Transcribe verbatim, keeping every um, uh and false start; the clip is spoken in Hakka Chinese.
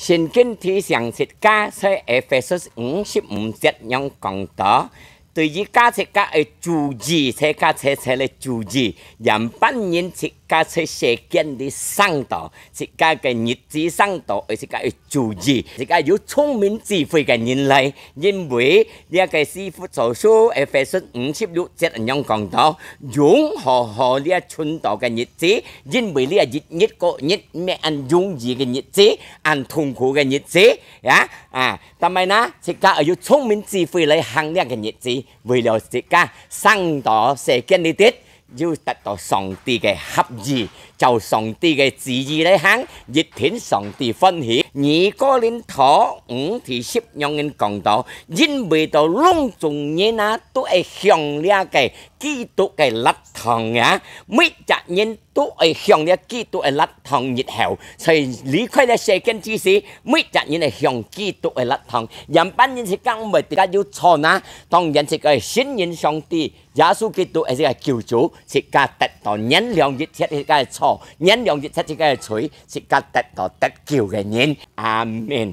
聖經提醒自家，在Efesus五十五節樣講到，對於家自家个主意，自家自自个主意，樣般人自家在世間裡生到，自家个日子生到，愛自家个主意，自家有聰明智慧个人來，因為這个以弗所書Efesus五十六節樣講到，用好好這存到个日子，因為這一日過日，毋係恁容易个日子，恁痛苦个日子，呀，啊，但係呢，自家愛有聰明智慧來行這个日子，為了自家生到世間裡底，有得到上帝个合意，照上帝个旨意來行，一定上帝歡喜。二哥林多五第十樣人講到，因為到攏總人啊，都會向這个基督个立堂啊，每隻人都會向這基督个立堂日後，所以離開這世間之時，每隻人會向基督个立堂。樣般人自家毋會自家有錯啊，當然自家信任上帝，耶穌基督係自家救主，自家得到原諒一切自家个錯，原諒一切自家个罪，自家得到得救个人。阿門。